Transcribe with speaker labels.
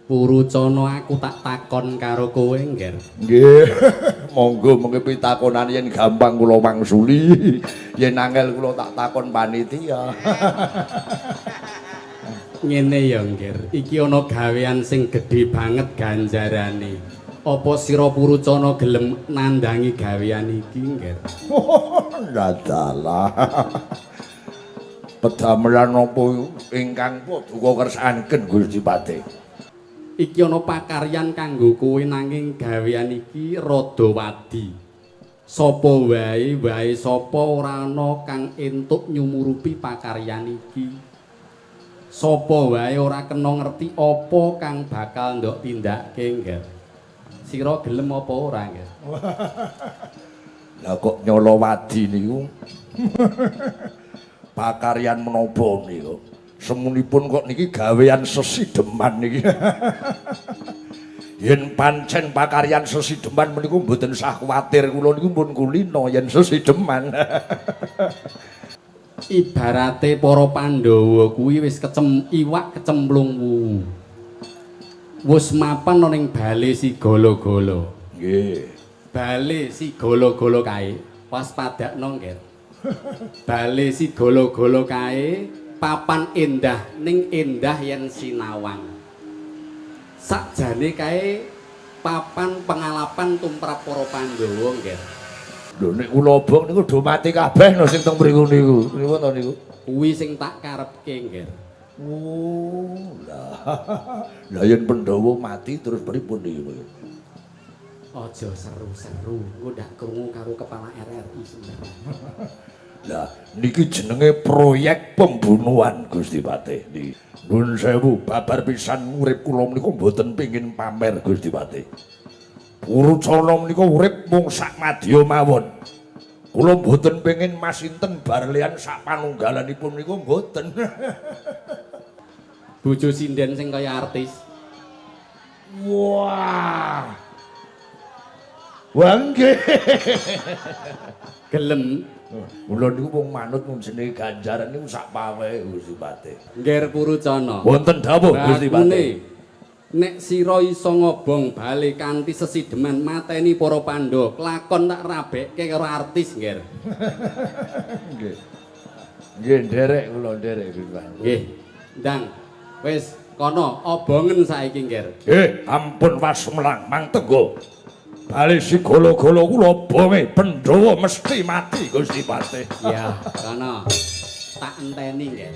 Speaker 1: Purucana, aku tak takon karo kowe, Ngger.
Speaker 2: Nggih. Monggo mengke pitakonan, yen gampang kula wangsuli. Yen angel kula tak takon panitia.
Speaker 1: Ngene ya, Ngger. Iki ana gawean sing gedhe banget ganjarane. Apa sira Purucana gelem nandangi gawean iki, Ngger?
Speaker 2: Ndadalah. Pedamelan napa ingkang paduka kersakaken, Gusti Patih?
Speaker 1: Iki ana pakaryan kanggo kowe, nanging gawean iki rada wadi. Sapa wae wae sapa ora ana kang entuk nyumurupi pakaryan iki. Sapa wae ora kena ngerti apa kang bakal ndok tindakke, Ngger. Sira gelem apa ora, Ngger?
Speaker 2: Lah, kok nyala wadi niku? Pakaryan menapa niku? Semunipun kok niki gawean sesideman niki. Yen pancen pakaryan sesideman meniku mboten sah kuwatir, kula niku pun kulino yen sesideman.
Speaker 1: Ibarate para Pandhawa kuwi wis kecem iwak kecemplung wuwu. Wis mapan ana ning bale si gala-gala.
Speaker 2: Nggih.
Speaker 1: Bale si gala-gala kae, waspadakno, Ngger. Bale si gala-gala kae papan endah, ning endah yen sinawang. Sakjane kae papan pengalapan tumrap para Pandhawa, Ngger.
Speaker 2: Lho, nek kula obong niku do mati kabeh no sing teng mriku niku. Pripun to niku?
Speaker 1: Kuwi sing tak karepke, Ngger.
Speaker 2: Oh, lah. Lah, yen Pandhawa mati terus pripun niku?
Speaker 1: Aja seru-seru, engko ndak krungu karo kepala RRI sembarang.
Speaker 2: Lah, niki jenenge proyek pembunuhan, Gusti Patih niki. Nuwun sewu, babar pisan urip kula menika mboten pengin pamer, Gusti Patih. Purucana menika urip mung sak madya mawon. Kula mboten pengin masinten barlian sak panunggalanipun niku mboten.
Speaker 1: Bojo sinden sing kaya artis.
Speaker 2: Wah. Wah, nggih.
Speaker 1: Gelem?
Speaker 2: Kula niku wong manut, mung jenenge ganjaran niku sak pawehe, Gusti Patih.
Speaker 1: Ngger Purucana.
Speaker 2: Wonten dawuh, Gusti Patih.
Speaker 1: Nek sira iso ngobong bale kanthi sesideman mateni para Pandhawa, lakon tak rabekke karo artis, Ngger.
Speaker 2: Nggih. Nggih, nderek kula, nderek, Gusti Patih.
Speaker 1: Nggih. Ndang. Wis kono obongen saiki, Ngger.
Speaker 2: Nggih, ampun wasumelang mangtenggo. Bale si gala-gala kula obonge, Pandhawa mesti mati, Gusti Patih.
Speaker 1: Ya, kono. Tak enteni, Ngger.